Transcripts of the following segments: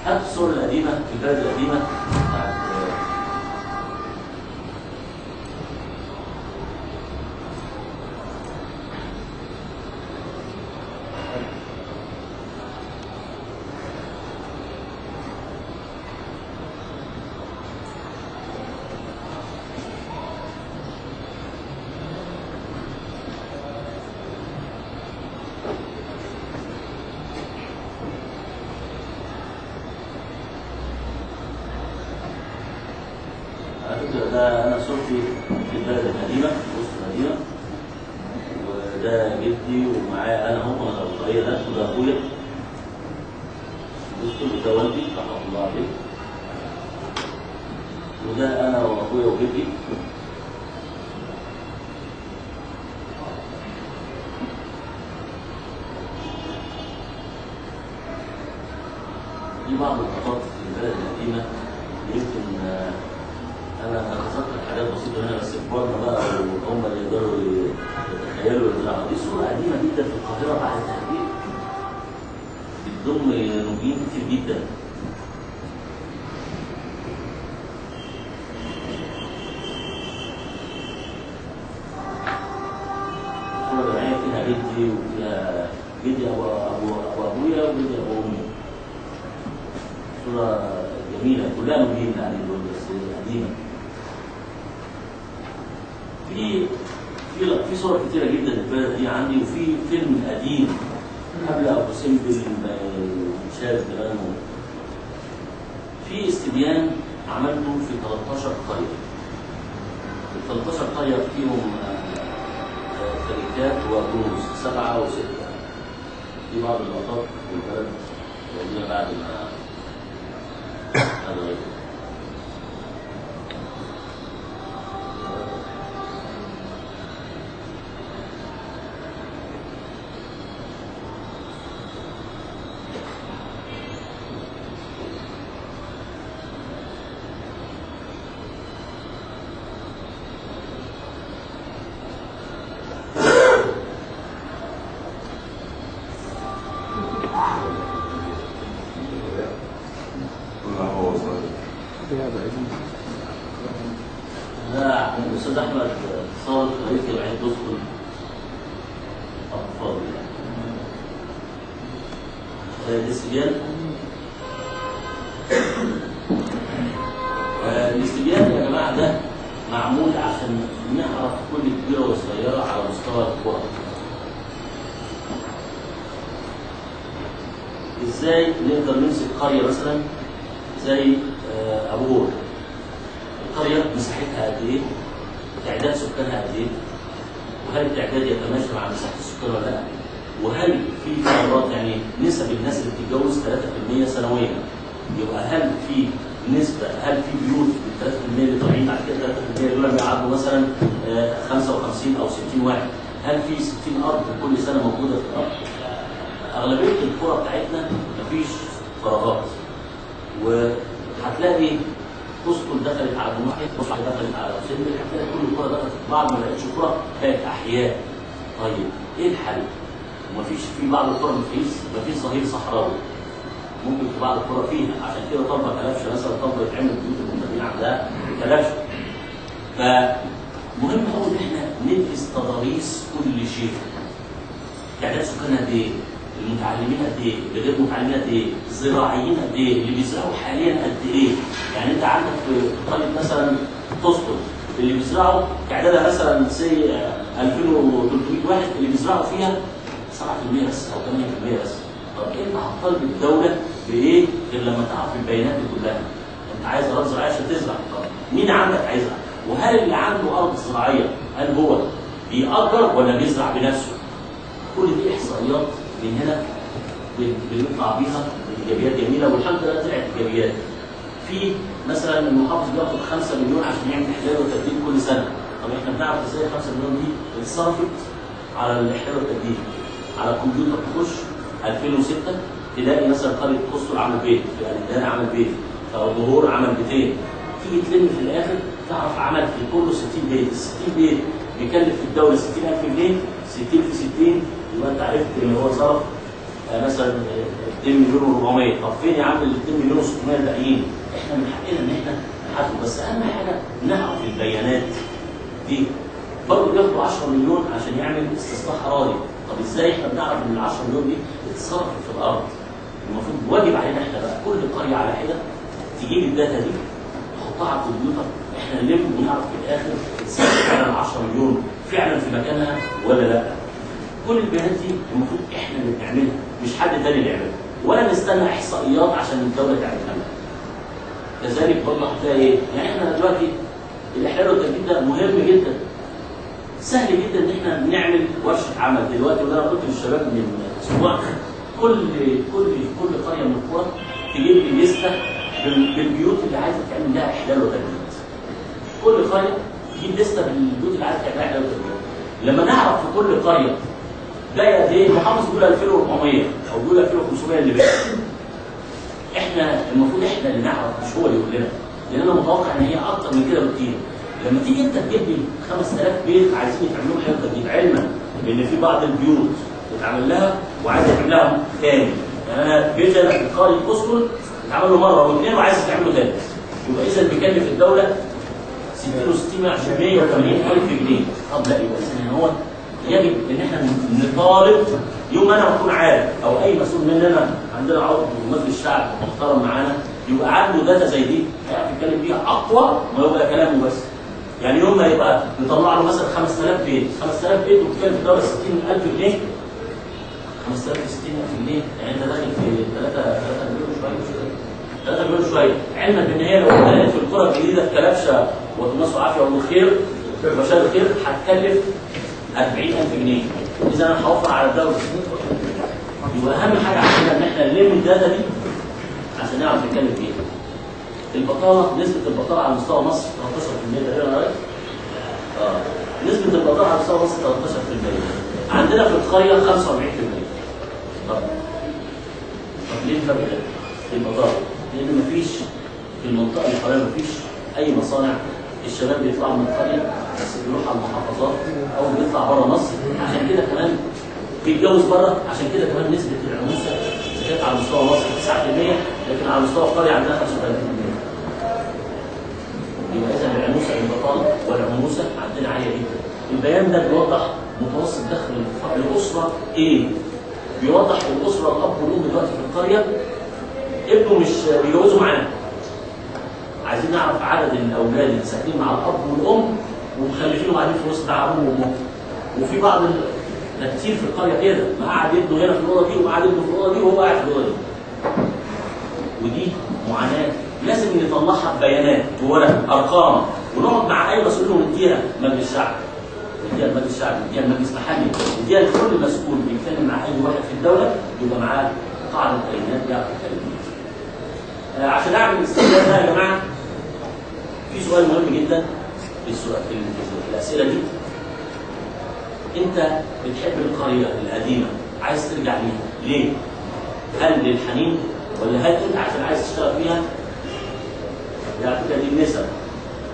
هات الصور القديمة في البلد القديمة بتاعت ده. أنا صورتي في البلد القديمة في وسط المدينة، وده جدي ومعايا أنا هو أنا الصغير ده، وده أخويا وده والدي رحمة الله عليه، وده أنا وأخويا وجدي. دي بعض اللقطات في البلد القديمة. يمكن أنا أتذكر حاجات بسيطة هنا، بس كبارنا بقى وهم اللي يقدروا يتخيلوا ويزرعوا. دي صورة قديمة جدا في القاهرة بعد التهجير، بتضم نوبيين كتير جدا. الصورة الجماعية فيها جدي وفيها جدي أبو أبويا وجدي أبو أمي. صورة جميلة كلها نوبيين يعني دول، بس قديمة. في في صور كتيرة جدا للبلد دي عندي، وفي فيلم قديم قبل أبو سمبل ما يتشال كمان. في استبيان عملته في 13 قرية. ال 13 قرية فيهم تركات وكنوز 7 و6. دي بعض اللقطات في البلد القديمة بعد ما هذا. لا، الأستاذ أحمد صادق رئيس جمعية تسكن أطفال يعني. الاستبيان الاستبيان يا جماعة ده معمول عشان نعرف كل كبيرة وصغيرة على مستوى القرى. إزاي نقدر نمسك قرية مثلا زي أبو هور؟ القرية مساحتها قد إيه؟ تعداد سكانها قد إيه؟ وهل التعداد يتماشى مع مساحة السكان ولا لا؟ وهل في قرارات يعني نسب الناس اللي بتتجوز 3% سنويا؟ يبقى هل في نسبة، هل في بيوت بال 3% اللي طالعين بعد كده 3% دول بيعدوا مثلا 55 أو 60 واحد؟ هل في 60 أرض كل سنة موجودة في الأرض؟ أغلبية القرى بتاعتنا مفيش فراغات، وهتلاقي قسطل دخلت على جماحية، قسطل دخلت على سمبل، هتلاقي كل القرى دخلت في بعض، ما بقتش قرى، بقت أحياء. طيب إيه الحل؟ ومفيش في بعض القرى مفيش ظهير صحراوي. ممكن في بعض القرى فيها، عشان كده طلبة كلبشة مثلا، طلبة يتعمل بيوت المنتجين عندها كلبشة. فمهم قوي إن إحنا ندرس تضاريس كل شيء. تعداد سكانها قد إيه؟ المتعلمين قد ايه؟ اللي غير متعلمين قد ايه؟ الزراعيين قد ايه؟ اللي بيزرعوا حاليا قد ايه؟ يعني انت عندك في قرية مثلا تسقط اللي بيزرعوا تعدادها مثلا سي 2300 واحد، اللي بيزرعوا فيها 7% بس او 8% بس. طب انت هتطالب الدولة بايه غير لما تعرف البيانات دي كلها؟ انت عايز ارض زراعية عشان تزرع، طب مين عندك عايزها؟ وهل اللي عنده ارض زراعية هل هو بيأجر ولا بيزرع بنفسه؟ كل دي احصائيات من هنا بنطلع بيها ايجابيات جميلة، والحمد لله طلعت ايجابيات. في مثلا المحافظ بياخد 5 مليون عشان يعمل احلال وتجديد كل سنة، طب احنا بنعرف ازاي 5 مليون دي اتصرفت على الاحلال والتجديد؟ على الكمبيوتر تخش 2006 تلاقي مثلا قرية قسطل عمل بيت، في الدان عمل بيت، فالظهور عمل بيتين، تيجي تلم في الاخر تعرف عمل في كله 60 بيت، ال 60 بيت بيكلف الدولة 60000 جنيه، 60 في 60 يبقى انت عرفت ان هو صرف مثلا 2 مليون و400، طب فين يا عم ال 2 مليون و600 الباقيين؟ احنا من حقنا ان احنا نحاسبه، بس اهم حاجة نعرف البيانات دي. برضه بياخدوا 10 مليون عشان يعمل استصلاح اراضي، طب ازاي احنا بنعرف ان ال 10 مليون دي اتصرفت في الارض؟ المفروض واجب علينا احنا بقى كل قرية على حده تجيب ال data دي تحطها على الكمبيوتر، احنا نلم ونعرف في الاخر اتصرفت فعلا 10 مليون فعلا في مكانها ولا لا. كل البيانات دي المفروض احنا اللي بنعملها، مش حد تاني اللي يعملها، ولا نستنى احصائيات عشان الدولة تعملها لنا. كذلك برضه هتلاقي ايه؟ يعني احنا دلوقتي الاحلال والتجديد ده مهم جدا. سهل جدا ان احنا نعمل ورشه عمل دلوقتي، وده انا قلت للشباب من اسبوع، كل كل كل قرية من القرى تجيب لي لستة بالبيوت اللي عايزه تعمل لها احلال وتجديد. كل قرية تجيب لستة بالبيوت اللي عايزه تعمل لها احلال وتجديد. لما نعرف في كل قرية ده قد ايه، المحافظ بيقول 2400 او بيقول 2500 اللي باقي. احنا المفروض احنا اللي نعرف، مش هو اللي يقول لنا، لان انا متوقع ان هي اكتر من كده بكتير. لما تيجي انت تجيب لي 5000 بيت عايزين يتعملوا لهم حاجة تجديد، علما بان في بعض البيوت اتعمل لها وعايز يتعمل لها تاني، يعني انا بيت انا في قرية اسكن اتعمل له مرة واثنين وعايز يتعمل له ثالث، يبقى اذا بيكلف الدولة 60 و60 180 الف جنيه. طب لا، يبقى اذا هو يجب ان احنا نطالب يوم ما انا اكون عارف او اي مسؤول مننا عندنا عضو مجلس الشعب محترم معانا يبقى عنده data زي دي هيعرف يتكلم بيها اقوى ما يبقى كلامه بس. يعني يوم ما يبقى نطلع له مثلا 5000 بيت، 5000 بيت وبتكلف الدولة 60000 جنيه، 5000 60000 جنيه، يعني انت داخل في 3 مليون شوية، 3 مليون شوية، علما بان هي لو اتنقلت في القرى الجديدة في كلبشه وتمص عافية والخير وبشار الخير هتكلف 40000 جنيه. اذا انا هوفر على الدولة. يبقى اهم حاجة عندنا ان احنا نلم ال data دي عشان نعرف نتكلم فيها. البطالة، نسبه البطالة على مستوى مصر 13% تقريبا يا ريس. نسبه البطالة على مستوى مصر 13%. عندنا في القرية 45%. طب ليه الفرق ده؟ في البطالة؟ لان مفيش في المنطقة القرية مفيش اي مصانع، الشباب بيطلعوا من القرية بس بيروح على المحافظات او بيطلع بره مصر، عشان كده كمان بيتجوز بره، عشان كده كمان نسبه العنوسه اذا كانت على مستوى مصر 9%، لكن على مستوى القرية عندنا 35%. يبقى اذا العنوسه البطالة والعنوسه عندنا عالية جدا. البيان ده بيوضح متوسط دخل الاسرة ايه؟ بيوضح الاسرة الاب والام دلوقتي في القرية ابنه مش بيجوزوا معاه. عايزين نعرف عدد الاولاد اللي ساكنين مع الاب والام ومخلفين وقاعدين في وسط ابوهم وامهم. وفي بعض ده كتير في القرية كده، ما قعد ابنه هنا في الاوضة دي وقعد ابنه في الاوضة دي وهو قاعد في الاوضة دي. ودي معاناة لازم نطلعها ببيانات بورق ارقام، ونقعد مع اي مسؤول ونديها مجلس الشعب، نديها لمجلس الشعب، نديها لمجلس محلي، نديها لكل مسؤول بيتكلم مع اي واحد في الدولة يبقى معاه قاعدة بيانات بيعرف يتكلم بيها. عشان اعمل الاستبيان ده يا جماعة في سؤال مهم جدا في السؤال في الاسئلة دي. انت بتحب القرية القديمة عايز ترجع ليها ليه؟ هل للحنين ولا هل انت عشان عايز تشتغل فيها؟ على فكرة دي النسب،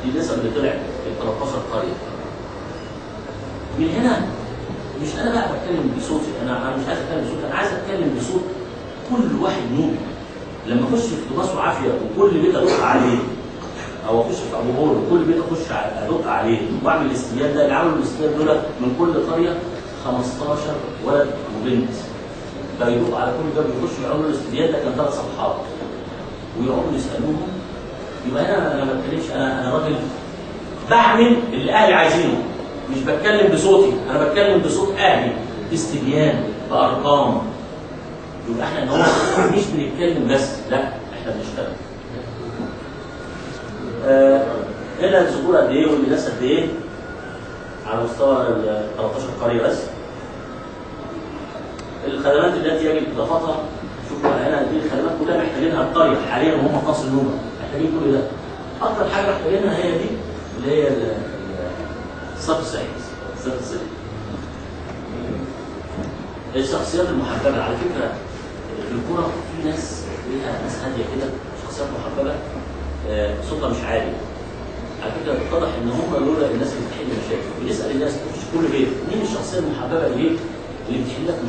دي النسب اللي طلعت في 13 قرية. من هنا مش انا بقى بتكلم بصوتي، انا مش عايز اتكلم بصوتي، انا عايز اتكلم بصوت كل واحد نوبي. لما اخش في دماس وعافيه وكل بيت ادق عليه، او اخش في ابو هور وكل بيت اخش ادق عليه واعمل الاستبيان ده، اللي عملوا الاستبيان دول من كل قرية 15 ولد وبنت. بقى يدق على كل باب يخشوا يعملوا الاستبيان ده، كان 3 صفحات ويقعدوا يسالوهم. يبقى انا ما بتكلمش، انا راجل بعمل اللي اهلي عايزينه، مش بتكلم بصوتي، انا بتكلم بصوت اهلي، استبيان بارقام. يبقى احنا ان هو مش بنتكلم بس، لا احنا بنشتغل. هنا الذكور قد ايه والاناث قد ايه على مستوى ال 13 قرية بس. الخدمات التي يجب اضافتها، شوفوا هنا دي الخدمات كلها محتاجينها القرية حاليا وهم في مصر النوبة، محتاجين كل ده. اكتر حاجة محتاجينها هي دي اللي هي الصرف الصحي، الصرف الصحي. الشخصيات المحببة، على فكرة في الكورة في ناس ليها ناس هادية كده، شخصيات محببة صوتها مش عالي. على فكرة اتضح ان هم دول الناس اللي بتحل مشاكل. بنسال الناس تخش كل بيت مين الشخصية المحببة اليك اللي بتحل لك مشكلة؟